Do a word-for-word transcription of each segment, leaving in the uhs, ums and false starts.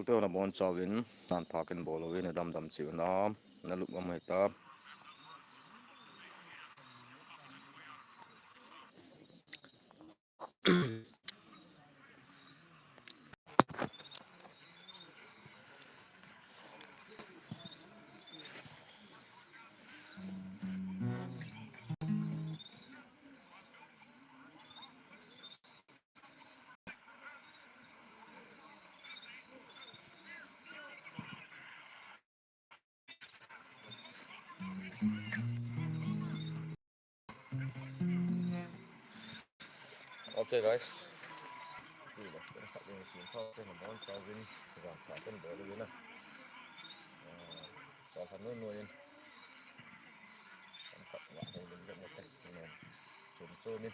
Tuna bon chauvin, nan phakin bol uvin, na dam dam chiu na, na lup am hita. Okay, guys. Ti ba, kan khat ding sin pha, kan bon chauvin, kan khat kan bol uvin na. Ah, sa khat noi noi in. Kan khat wa hei ling kan na kan, kan chom chom in.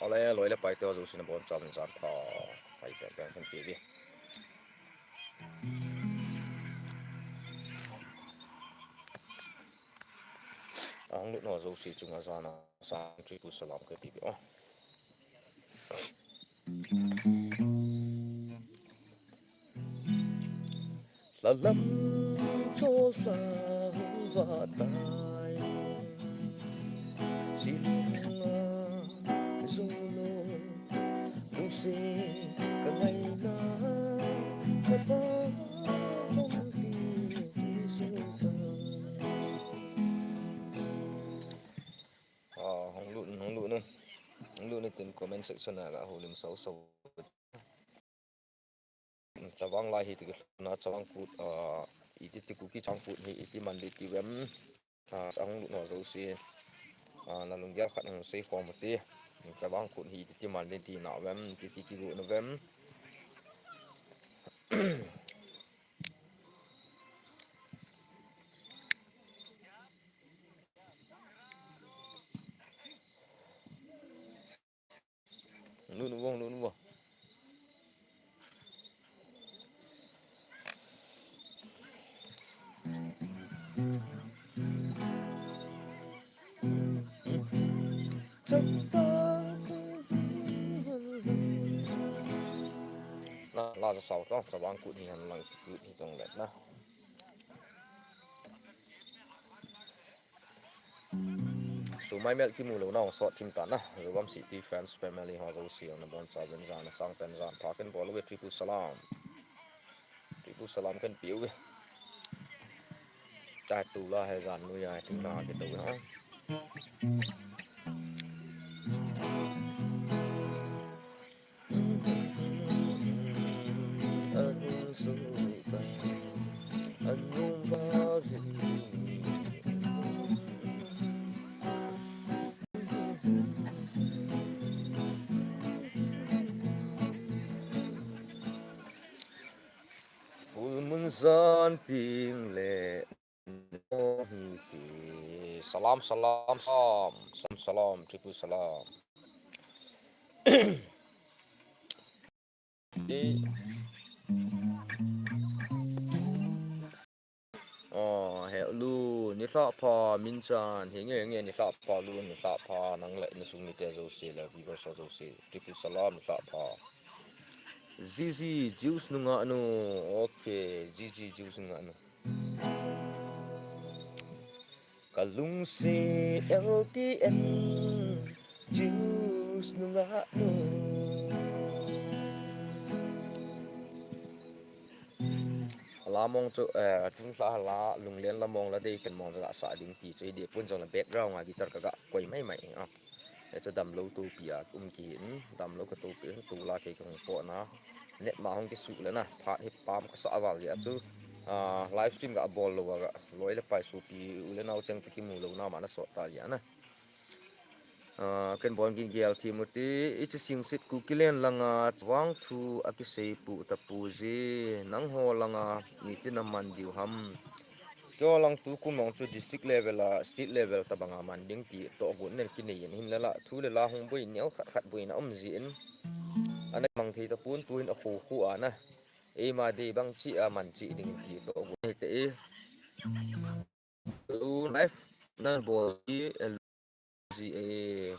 Ole, loi le pai te ho jouse na bon chauvin jan pha, pai peng peng kan ti uve. Ahung lut nau jouse chunga jan a sang triple salam kan ti uve o. Lhalam chol lhang va tai. Silunga zolo lungse ka ngaina ka pa hong ti ti sulta. Ah, hong lut, hong lut nun. Hong lut nun tin comment section a ga holim sau sau. Chavang lai hi ti kilhona Chavang Kut, ah, iti ti Kuki Chavang Kut hi iti man ding ti uvem. Ah, sa hung lut nau jouse. Ah, na lunggel khat hung sei khom ute. Chavang Kut hi iti ti man ding ti na uvem, iti ti kigot na uvem. Lut nu vo, lut nu vo. La, la sa sau ta, Chavang Kut hi han lang, Kut hi tong let na. Sumai mel kimu lou na hung sot thim ta na. Zogam City fans family ho jouse na bon chauvin jan a sang pen jan pha kan bol uve, triple salam. Triple salam kan pe uve. Ta tu la he jan nu ya ting na ke tu ha. Full moon sun ting le Salam, salam, salam, salam, salam, triple salam. Ni, oh, he, Lu, nilhah pha, Minchan, he nge, nge, nilhah pha, Lu, nilhah pha, nang le, na sung mite jouse le, viewers jouse, triple salam, nilhah pha. Zizi, Jews nungah nu, okay, Zizi, Jews nungah nu. Ka lungset L T N Jews nungah nu. Ala mong chu, eh, tun la la lunglen la mong la dei ken mong la sa ding ti chu hi dipun jong la background a guitar ka ga koi mai mai, ah. Hichu damlou topi a um kihin, damlou ka topi hin, tu la kei ka hung pot na. Net ma hung kisuh le na, phat hi pam ka sa val jeh a chu, ah, live stream ka bol lou a, loi le pai sopi u le nao cheng te kimu lou na ma na sot ta jeh a na. Ah, ken bon gin gel thim u ti, hichu Singsit Kukiland langa Chavang thu a kisei pu ta pu ji, nangho langa iti na man diu ham. Keiho lang tukum jong chu district level a, state level tabang a man ding ti tohgon nen kinei in, hinla la thu le la hung boi neo khat khat boina um jin. Ana mang thei tapon tuin a khu khu a na. Eima dei bang chi a man chi ding ti tohgon nei te e. Lu live nan bol ji, Ji e.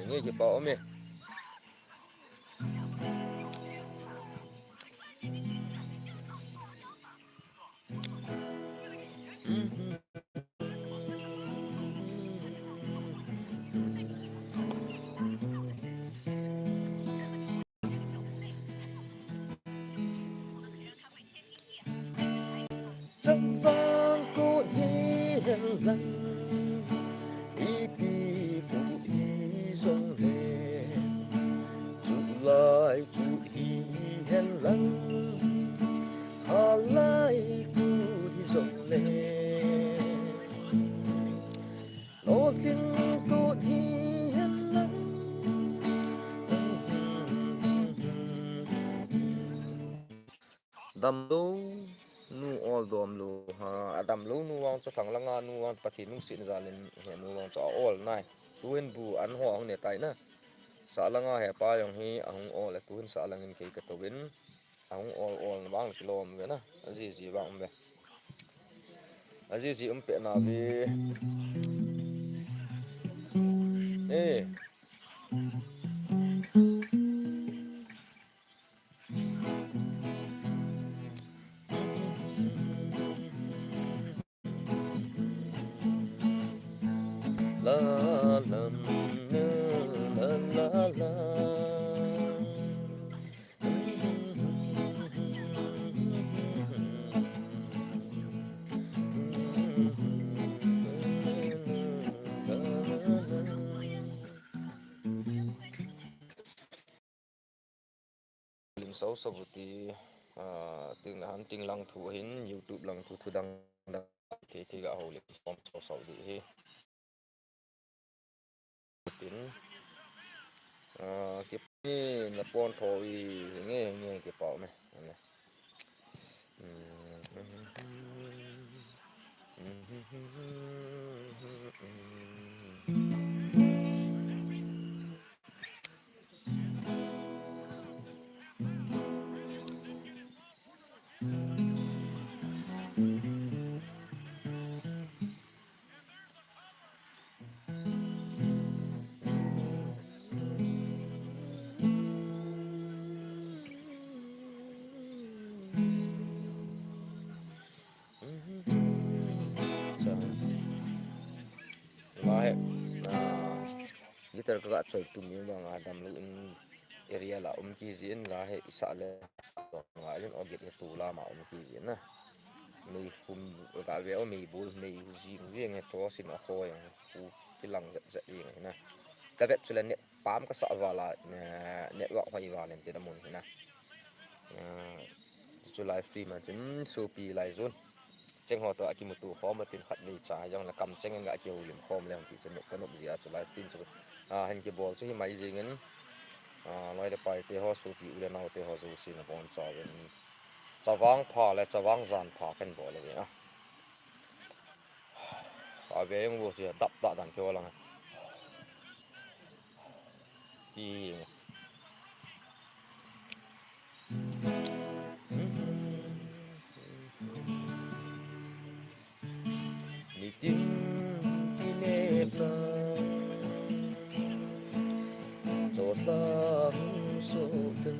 Nge kipa um e. Chavang kut hi hen lang, ipi kut hi jong le, chulai kut hi hen lang, khalai kut hi jong le, lolhing kut hi hen lang. Damlou nu ol domlou ha, adamlou nu vang chu lhang langa nu vang Pathen lungsetna jalin he nu vang chu a ol nai. Tuhin bu an ho ahung ne tai na. Sah langa hepa jong hi ahung ol e, tuhin sah langin kei ka touvin. Ahung ol ol na vang kilom ve na. Ajiji vang um ve. Ajiji um peh na ve. Eh. La la la la la. Lim sau sau ti, ah, ting han ting lang thu hin, YouTube lang thu, thu dang dang thei thei ga ho lim sau sau di hi. Tin, ah, kipa na pon tho i nge nge kipa me. Cha. Lahe, ah, guitar ka ga choi tum in vang a damlou in area la um kiji in lahe isa le sa nga in ogit he tu la ma um kiji na. Mei hum ga ve o mei bul mei hu ji nge nge to sin a khoi ang hu kilang zet zet nge na. Ka vet chule net pam ka sa vala, eh, network hoi valen tin amun na. Eh, chu live stream a chun sopi lai jun. Cheng ho to akimuto khom a tin khat vei cha jong la kam cheng in ga kihoulim khom le hung ti chun ka nop jia chu live stream chu. Ah, hin kibol chu hi mai jing in. Ah, loi le pai te ho sopi u le nau te ho jouse na bon cha ven. Chavang pha le chavang jan pha kan bol le a. A ve jong vo chu dap da dan kihou lang. Ti. Nitin kinepna chotlang soten.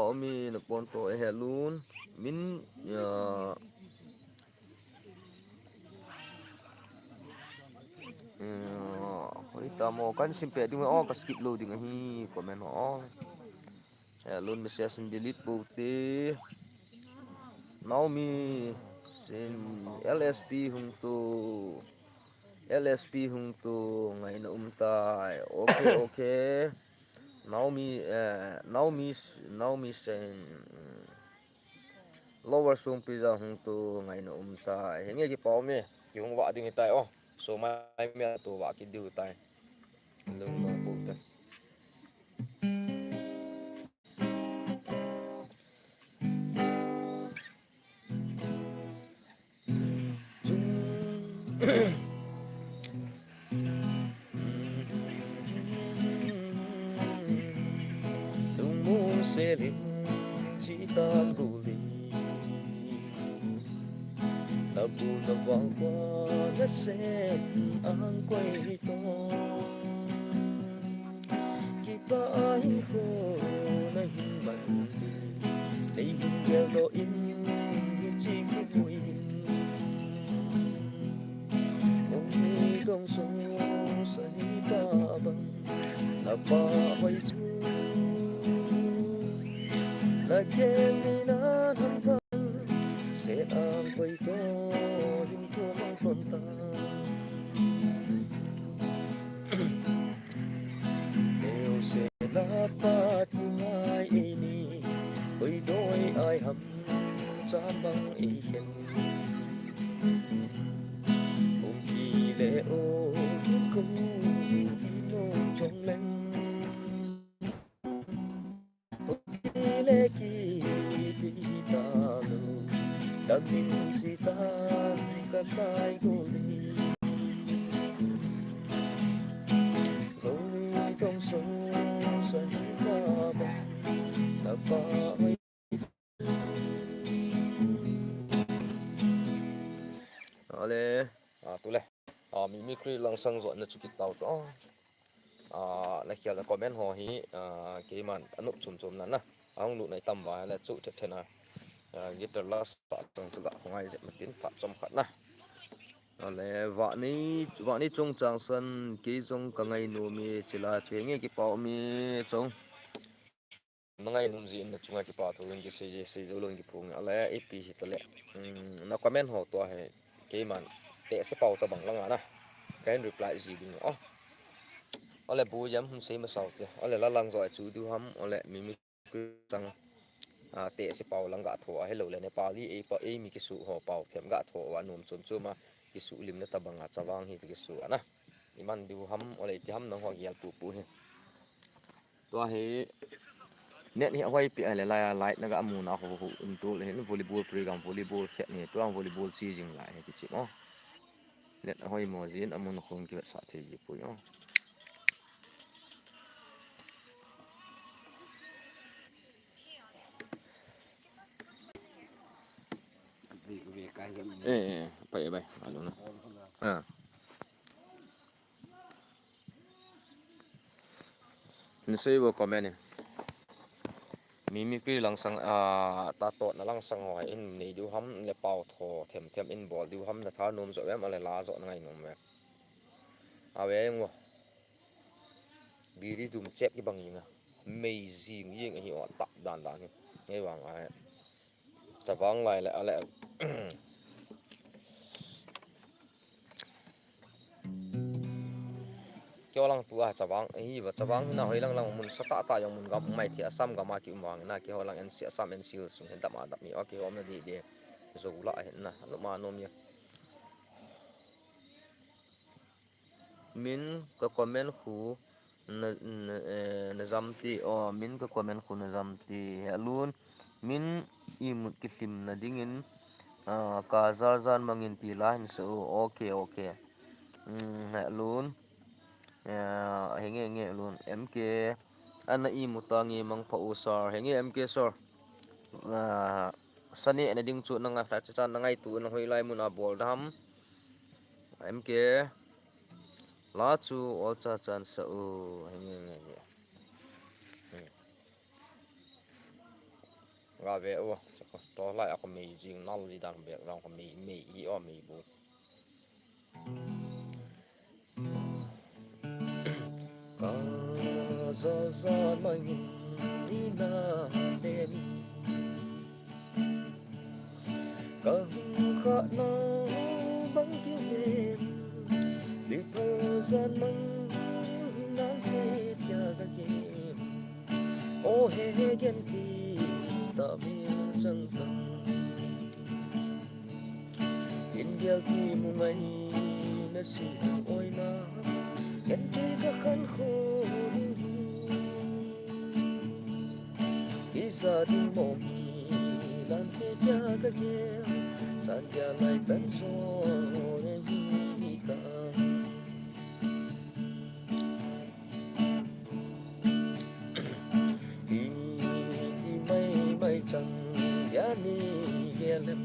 Omi na pon to e helun. Min, ya. Eh, hoi ta mo kan sim pe ding o, ka skip lo ding ahi comment ho. Helun message in delete po te. Naomi sin L S P hung tu. L S P hung tu ngaina um tai. Okay, okay. Naomi, eh, Naomi, Naomi sin, mm, Lower Sungpi ja hung tu ngaina um tai. Hinge kipa ume, kihung va ding tai o. So mai me tu va ki diu tai. Lung no pu tai. Lungmong selim chitan buli. Nabu navang kwa nasen ang kway ito. Kita ahin ko nahin man. Nahin gel do in hichi kivuin. Ong ni dong sung sa hi ta bang. Napa hoi chu. Nagel ni na ham bang. Se ang kway to hin ko mang ton ta. Neo se na pat ngai ini. Kway doi ai ham. Chan bang i khen. Um ki le o ki ku ki no chong leng. Um ki le ki pi ta lo. Dam min si ta ka tai ko le. Ko ni tong so sa ni ka ba. Na pa oi. Ale, a, tule. A, mimicry langsang jo na chu kit tau to. A, na khel na comment ho hi, a, keiman anop chum chum na na. Ahung lut nai tam va le chu the the na. A, guitar la sa tong chu ga khongai je matin phat chom khat na. Ale, va ni, va ni chung chang san kei jong ka ngai nu mi chila che nge kipau mi chung. Na ngainom jeh in na chunga kipa thu in kisei, sei jou lou in kiphong ale ipi hi tale. Hmm, na comment ho tua hi keiman tehse pau tabang langa na kahin reply ji ding o. Ale bu jam hun sei masau te. Ale la lang jo chu diu ham, ale mimi sang, a, tehse pau lang ga tho a, hello le Nepali ei pa, ei mi kisu ho pau them ga tho a, nom chom chom a kisu lim na tabang a, Chavang hi kisu a na. Iman diu ham, ole ti ham nang ho gial pu pu hi. Tua hi net hi hoi pi a le lai a light na ga mu na ho ho un tu le hin volleyball program volleyball khet ni tua volleyball chi jing lai hi kichi mo. Net hoi mo jin amun khong ki sa thei ji pu yo. Eh, eh, pai, pai, alo na. Ah. Ni sei bo comment in. Mimicry langsang, a, ta to na langsang ho in nei diu ham le pau tho them them in bol diu ham na tha nom jo em ale la jo na ngai nom em. Ave ngo. Biri dum chep ki bang inga. Mei jing jing hi o tap dan dan hi. Ngai vang ai. Chavang lai le ale. Kio lang tua Chavang hi va Chavang na hoi lang lang mun sa ta ta jong mun gam mai thi Assam gam a ki um vang na ki ho lang N C Assam N C Hills sung hen dam a dam mi o ki hom na di di. Zo la hen na no ma no mi. Min ka comment khu na, na, eh, na jam ti, o, min ka comment khu na jam ti, helun, min imut kithim na dingin, ah, ka jar jar mangin ti la hin sa u, okay, okay. Mm, helun, eh, henge, henge, helun, M K, ana imut tangi mang pha u sir, henge, M K sir. Ah, Sane na ding chu nanga hla cha cha na ngaitu na hoilai mun a bol dam. M K. La chu ol cha chan sa u. Henge nge nge. Hmm. Ka ve o, chaka, to lai a ka mei jing nal ji dang background ka mei, mei hi o, mei bu. Ka za za mangin ina lem. Ka hung kha na bang ki lem. Pi pha zan mang nang te tia ka kem. O he he gen ki ta mi chang tang. In gel ki mu ngai na si oi na. Gen ki ka khan kho ding hi. Iza ding mo hi lan te tia ka gel. San tia lai tan so ne hi ta. Iti mai mai chang ya ni ya lem.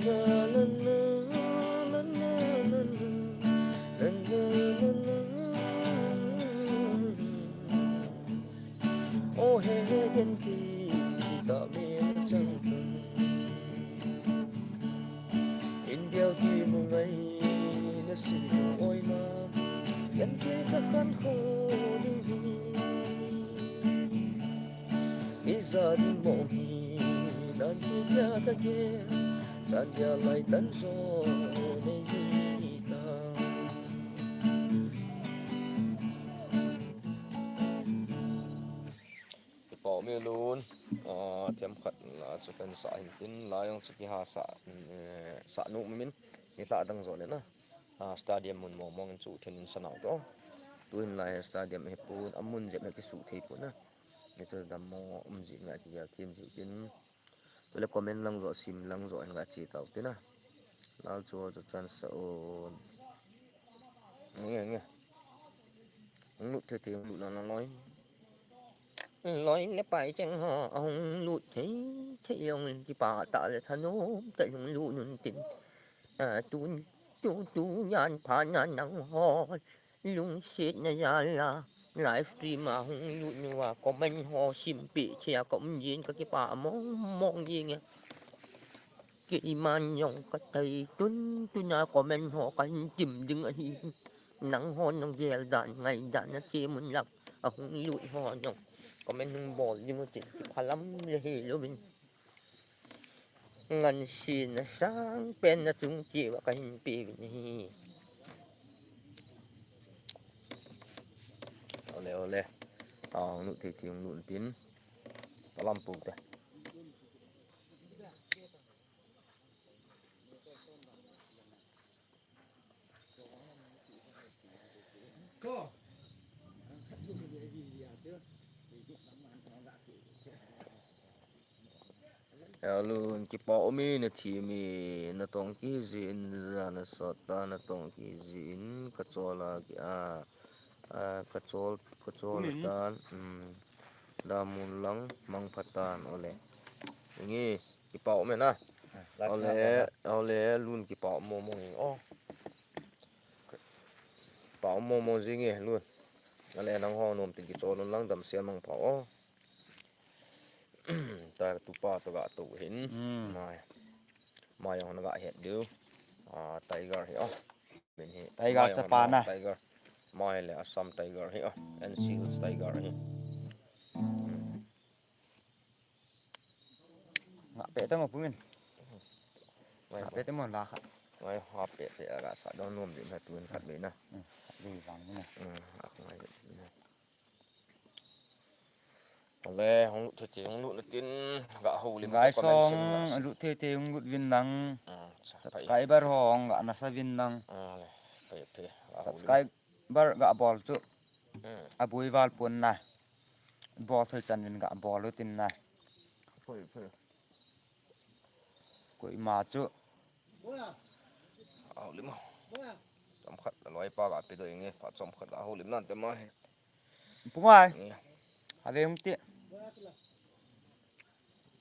Na, na, na, na. O he he gen ki ta me chang. In gel ki mu ngai na si oi na. Gen ki ka khan kho ding hi. Iza ding mo hi nan ki tia ka gel. San tia lai tan zo nei hi ta. Kipa um e lun. Ah, themkhat la chu kan sa hin tin, la jong chu kiha sa, eh, sa nu min, ni la dang zo le na. Ah, stadium mun mong mong in chu then in sa nau to. Tu hin lai stadium hi pun, a mun jep hi kisu thei pun na. Ni chu dam mong um ji nga kigel thim ji tin. Tule comment lang jo, sim lang jo, hin ga chi tau tin na. Lal chu chu chan sa un. Nge, nge. Hung lut thei thei, hung lut na na loi. Loi le pai cheng ho, hung lut thei thei, hung kipa ta le thanom, ta hung lut nun tin. A, tu, tu, tu, yan pha na nang ho. Lungset na jal a. Live stream a hung lut nu a, comment ho sim pe che a, ka um jin ka kipa mong mong jing e. Keiman jong ka thei tun tun a comment ho ka hin tim ding ahi. Nang ho nong gel dan ngai dan na che mun lang a hung lut ho jong comment hung bol ding u tin kiphalam le hi lovin. Ngan sin na sang pen na chung che wa ka hin pe vin hi. Ole ole. Tang nu thei thei lut tin. Palam pu te. Hello, kipa um e, na thi mi, na tong ki ji in, ja na sot ta, na tong ki ji in, ka chol a ki a, a, ka chol, ka chol tan, um, da mun lang, mang pha tan, ole. Ngi, kipa um e na. Ole, ole, lun kipa um mo mo ngi, oh. Kipa um mo mo ji ngi, lun. Ale nang ho nom tin kichol un lang damsel mang pha o. Ta tu pa to ga to hin. Hmm. Mai. Mai jong na ga het diu. Ah, tiger hi o. Min hi. Tiger mai chapa na. Tiger. Mai le Assam tiger hi o. N C Hills tiger hi. Nga pe tang o pungin. Nga pe tang o la kha. Ngai ha pe pe aga sa dong nom din ha tun khat be na. Hmm, khat be vang na. Hmm, ak ngai na. Ale, hung lut thei thei, hung lut na tin, ga ho lim. Ngai to comment song, na. Lut thei thei, hung lut vin lang. Hmm, sa pai. Subscriber ho, ga nasa vin lang. Ale, pai, pai, ga ho lim. Subscriber ga bol chu. Hmm. Abui val pon na. Bol thei chan vin ga bol u tin na. Pai, pai. Koima chu. Haulim o. Chomkhat loi pa ga pe doi nge, pa chomkhat la haulim nan te ma he. Pu ngai. Nge. Ave hung ti.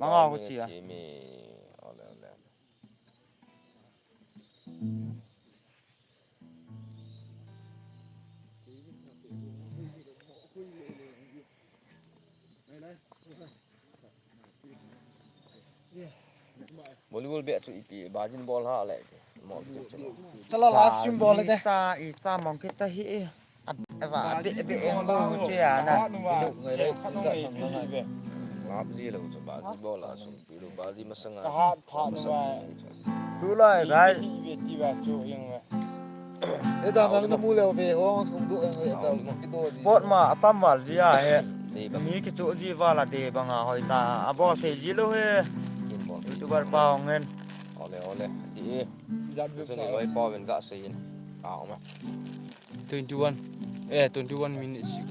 Manga ho chi a. Ti mi. Ole, ole. Volleyball beh chu ipi, bajin bol ha le. Mo chu chu. Chala live stream bol le de. Ta, i ta mong kita hi. Ava be be em bo che ana. Map ji lo chu bajin bol a sum pi lo bajin masanga. Ka hat pha nu ba. Tulai guys. Hi ve ti ba chu yang ve. E da nang na mu leo ve hong sung du eng ve da ki do di. Sport ma atam val ji a he. Ni ki chu ji val a de banga hoi ta. A bol thei ji lo he. YouTuber pa hong hen. Ole ole. Di e. Jat du sa. Ni loi pa ven ga se in. A ma. Twenty-one. Eh, twenty-one minutes six.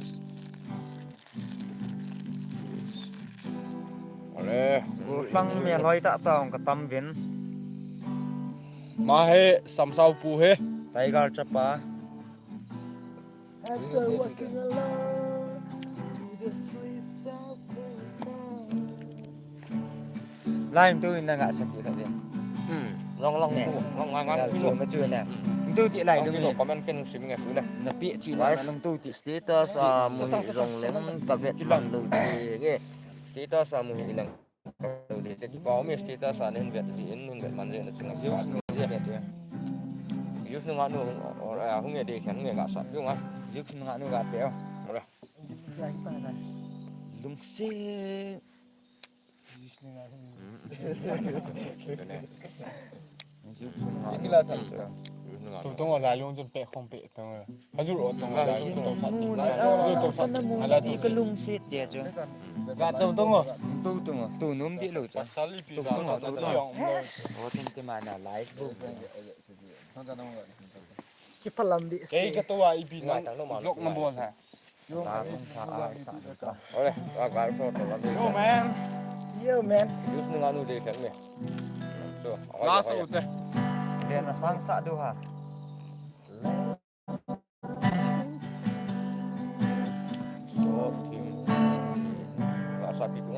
Are. Rusang me loi ta ta ong katam vin. Ma he, samsau pu he. Tiger chapa. As I walking alone to the streets of Bangkok. Lai tu in na nga sa ti kha ve. Hmm. Long long tu, long long long. Tu ma chu na. Tu ti lai tu ni. Comment ken sim nge tu na. Na pi ti lai long tu ti status a mu ni jong leng ka vet man lo ti nge. Status a mu ni lang. Lo ti te ki pa mi status a nen vet ji in nen vet man je na chunga. Views nu vet ya. Views nu nga nu or hung e de khan nge nga sa tu nga. Views nu nga nu ga pe. Ora. Lungse. Tung tung la yung jun pe khong pe tung. Hajur o tung la yung tung sa ti. Hajur tung sa ti. Ala ti ka lungse ti chu. Ga tung tung. Tung tung. Tu num di lo chu. Pasal ipi tung tung tung. O tin ti mana live bu. Ki palam di se. Kei ka to a ipi na vlog na bol ha. Yo, man. Yo, man. Views ni nga nu de khan me. So, last out de. Len na sang sa du ha. So, last out tu.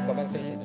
Comment section.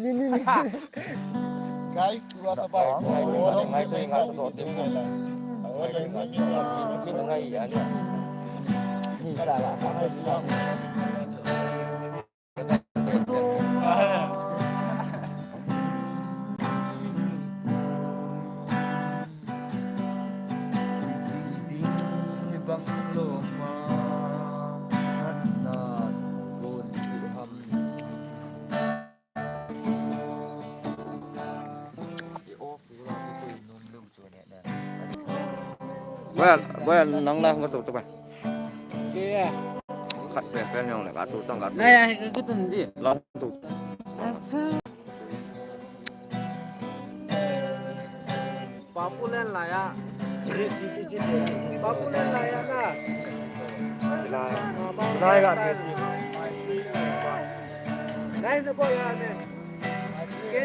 Ni, ni, ni. Guys, tu asa pa. Boy, boy, nang lah, nang tu tu ba. Khat pe pe nyong le ka tu tang ka tu. Lai ai ka tu di. Long tu. Acha. Papulen lai a. Papulen lai a na. Lai ka tu. Lai na boy a ne. Ke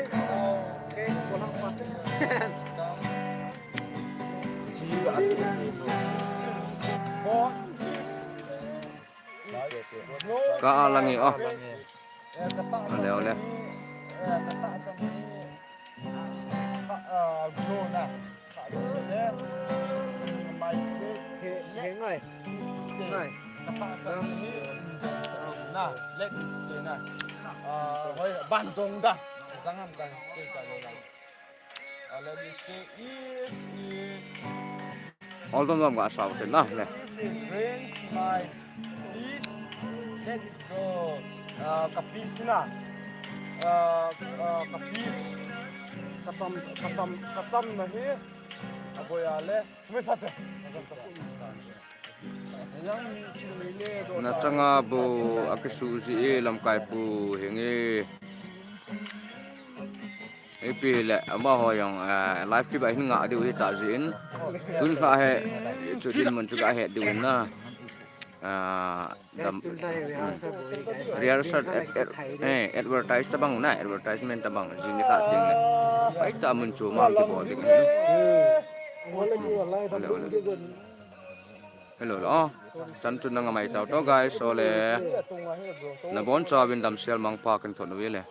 ke ko lang pa. Ka alangi, oh. Ole, ole. Bandong da. Jangam kan. Ala ni stay in. All dom dom ga sao te na le. Arrange my piece, let it go. Ah, ka piece na. Ah, ah, ka piece. Ka cham, ka cham, ka cham na hi. Aboi a le. Sumai sa te. Na changa bou akisuh ji e lamkai pu henge. Ipi le amaho jong, eh, live clip a hin ngah diu hi ta jin. Tun kha he, chu dinmun chu ka he diu hin na. Ah, dam, rehearsal, ad-, ad-, eh, advertise tabang na, advertisement tabang. Jing ni kha ding le. Pai ta mun chu ma kibol ding. Ole, ole. Hello, hello. Chan chu nang amai tau to, guys. Ole. Na bon chauvin damsel mang pa kan thon uve le.